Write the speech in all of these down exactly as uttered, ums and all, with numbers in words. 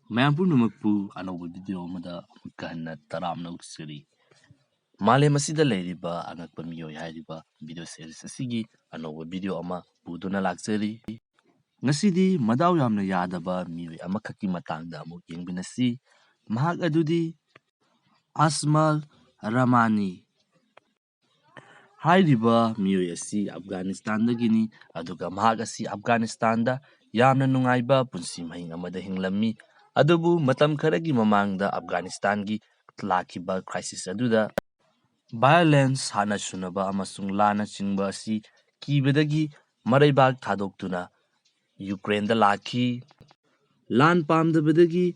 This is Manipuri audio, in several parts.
ꯃꯌꯥꯝ ꯄꯨꯝꯅꯃꯛꯄꯨ ꯑꯅꯧꯕ ꯚꯤꯗꯤꯑꯣ ꯑꯃꯗ ꯑꯃꯨꯛꯀ ꯍꯟꯅ ꯇꯔꯥꯝꯅ ꯑꯣꯛꯆꯔꯤ꯫ ꯃꯥꯂꯦꯝ ꯑꯁꯤꯗ ꯂꯩꯔꯤꯕ ꯑꯉꯛꯄ ꯃꯤꯑꯣꯏ ꯍꯥꯏꯔꯤꯕ ꯚꯤꯗꯤꯑꯣ ꯁꯦꯔꯤꯁ ꯑꯁꯤꯒꯤ ꯑꯅꯧꯕ ꯚꯤꯗꯤꯑꯣ ꯑꯃ ꯄꯨꯗꯨꯅ ꯂꯥꯛꯆꯔꯤ꯫ ꯉꯁꯤꯗꯤ ꯃꯗꯥꯎ ꯌꯥꯝꯅ ꯌꯥꯗꯕ ꯃꯤꯑꯣꯏ ꯑꯃꯈꯛꯀꯤ ꯃꯇꯥꯡꯗ ꯑꯃꯨꯛ ꯌꯦꯡꯃꯤꯟꯅꯁꯤ꯫ ꯃꯍꯥꯛ ꯑꯗꯨꯗꯤ ꯑꯁꯃꯜ ꯔꯃꯥꯅꯤ ꯍꯥꯏꯔꯤꯕ ꯃꯤꯑꯣꯏ ꯑꯁꯤ ꯑꯐꯒꯥꯅꯤꯁꯇꯥꯟꯗꯒꯤꯅꯤ꯫ ꯑꯗꯨꯒ ꯃꯍꯥꯛ ꯑꯁꯤ ꯑꯐꯒꯥꯅꯤꯁꯇꯥꯟꯗ ꯌꯥꯝꯅ ꯅꯨꯡꯉꯥꯏꯕ ꯄꯨꯟꯁꯤ ꯃꯍꯤꯡ ꯑꯃꯗ ꯍꯤꯡꯂꯝꯃꯤ꯫ ꯑꯗꯨꯕꯨ ꯃꯇꯝ ꯈꯔꯒꯤ ꯃꯃꯥꯡꯗ ꯑꯐꯒꯥꯅꯤꯁꯇꯥꯟꯒꯤ ꯂꯥꯛꯈꯤꯕ ꯀ꯭ꯔꯥꯏꯁꯤꯁ ꯑꯗꯨꯗ ꯚꯥꯏꯑꯣꯂꯦꯟꯁ, ꯍꯥꯠꯅ ꯁꯨꯅꯕ ꯑꯃꯁꯨꯡ ꯂꯥꯟꯅꯆꯤꯡꯕ ꯑꯁꯤ ꯀꯤꯕꯗꯒꯤ ꯃꯔꯩꯕꯥꯛ ꯊꯥꯗꯣꯛꯇꯨꯅ ꯌꯨꯀ꯭ꯔꯦꯟꯗ ꯂꯥꯛꯈꯤ꯫ ꯂꯥꯟ ꯄꯥꯝꯗꯕꯗꯒꯤ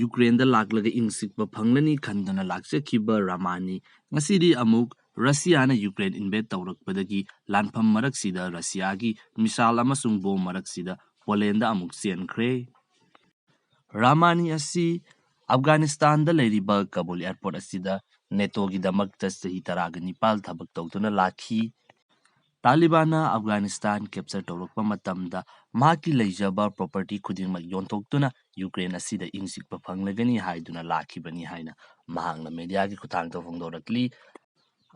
ꯌꯨꯀ꯭ꯔꯦꯟꯗ ꯂꯥꯛꯂꯒ ꯏꯪ ꯆꯤꯛꯄ ꯐꯪꯂꯅꯤ ꯈꯟꯗꯨꯅ ꯂꯥꯛꯆꯈꯤꯕ ꯔꯃꯥꯅꯤ ꯉꯁꯤꯗꯤ ꯑꯃꯨꯛ ꯔꯁꯤꯌꯥꯅ ꯌꯨꯀ꯭ꯔꯦꯟ ꯏꯟꯚꯦꯗ ꯇꯧꯔꯛꯄꯗꯒꯤ ꯂꯥꯟꯐꯝ ꯃꯔꯛꯁꯤꯗ ꯔꯁꯤꯌꯥꯒꯤ ꯃꯤꯁꯥꯏꯜ ꯑꯃꯁꯨꯡ ꯕꯣꯝ ꯃꯔꯛꯁꯤꯗ ꯄꯣꯂꯦꯟꯗ ꯑꯃꯨꯛ ꯆꯦꯟꯈ꯭ꯔꯦ꯫ ꯔꯃꯥꯅꯤ ꯑꯁꯤ ꯑꯐꯒꯥꯅꯤꯁꯇꯥꯟꯗ ꯂꯩꯔꯤꯕ ꯀꯕꯨꯜ ꯑꯦꯌꯔꯄꯣꯔꯠ ꯑꯁꯤꯗ ꯅꯦꯇꯣꯒꯤꯗꯃꯛꯇ ꯆꯍꯤ ꯇꯔꯥꯒ ꯅꯤꯄꯥꯜ ꯊꯕꯛ ꯇꯧꯗꯨꯅ ꯂꯥꯛꯈꯤ꯫ ꯇꯥꯂꯤꯕꯥꯟꯅ ꯑꯐꯒꯥꯅꯤꯁꯇꯥꯟ ꯀꯦꯞꯆꯔ ꯇꯧꯔꯛꯄ ꯃꯇꯝꯗ ꯃꯍꯥꯛꯀꯤ ꯂꯩꯖꯕ ꯄ꯭ꯔꯣꯄꯔꯇꯤ ꯈꯨꯗꯤꯡꯃꯛ ꯌꯣꯟꯊꯣꯛꯇꯨꯅ ꯌꯨꯀ꯭ꯔꯦꯟ ꯑꯁꯤꯗ ꯏꯪ ꯆꯤꯛꯄ ꯐꯪꯂꯒꯅꯤ ꯍꯥꯏꯗꯨꯅ ꯂꯥꯛꯈꯤꯕꯅꯤ ꯍꯥꯏꯅ ꯃꯍꯥꯛꯅ ꯃꯦꯗꯤꯌꯥꯒꯤ ꯈꯨꯠꯊꯥꯡꯗ ꯐꯣꯡꯗꯣꯔꯛꯂꯤ꯫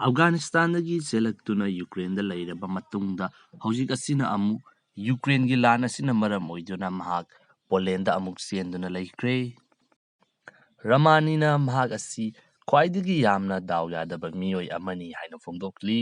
ꯑꯐꯒꯥꯅꯤꯁꯇꯥꯟꯗꯒꯤ ꯆꯦꯜꯂꯛꯇꯨꯅ ꯌꯨꯀ꯭ꯔꯦꯟꯗ ꯂꯩꯔꯕ ꯃꯇꯨꯡꯗ ꯍꯧꯖꯤꯛ ꯑꯁꯤꯅ ꯑꯃꯨꯛ ꯌꯨꯀ꯭ꯔꯦꯟꯒꯤ ꯂꯥꯟ ꯑꯁꯤꯅ ꯃꯔꯝ ꯑꯣꯏꯗꯨꯅ ꯃꯍꯥꯛ ꯄꯣꯂꯦꯟꯗ ꯑꯃꯨꯛ ꯆꯦꯟꯗꯨꯅ ꯂꯩꯈ꯭ꯔꯦ꯫ ꯔꯃꯥꯅꯤꯅ ꯃꯍꯥꯛ ꯑꯁꯤ ꯈ꯭ꯋꯥꯏꯗꯒꯤ ꯌꯥꯝꯅ ꯗꯥꯎ ꯌꯥꯗꯕ ꯃꯤꯑꯣꯏ ꯑꯃꯅꯤ ꯍꯥꯏꯅ ꯐꯣꯡꯗꯣꯛꯂꯤ꯫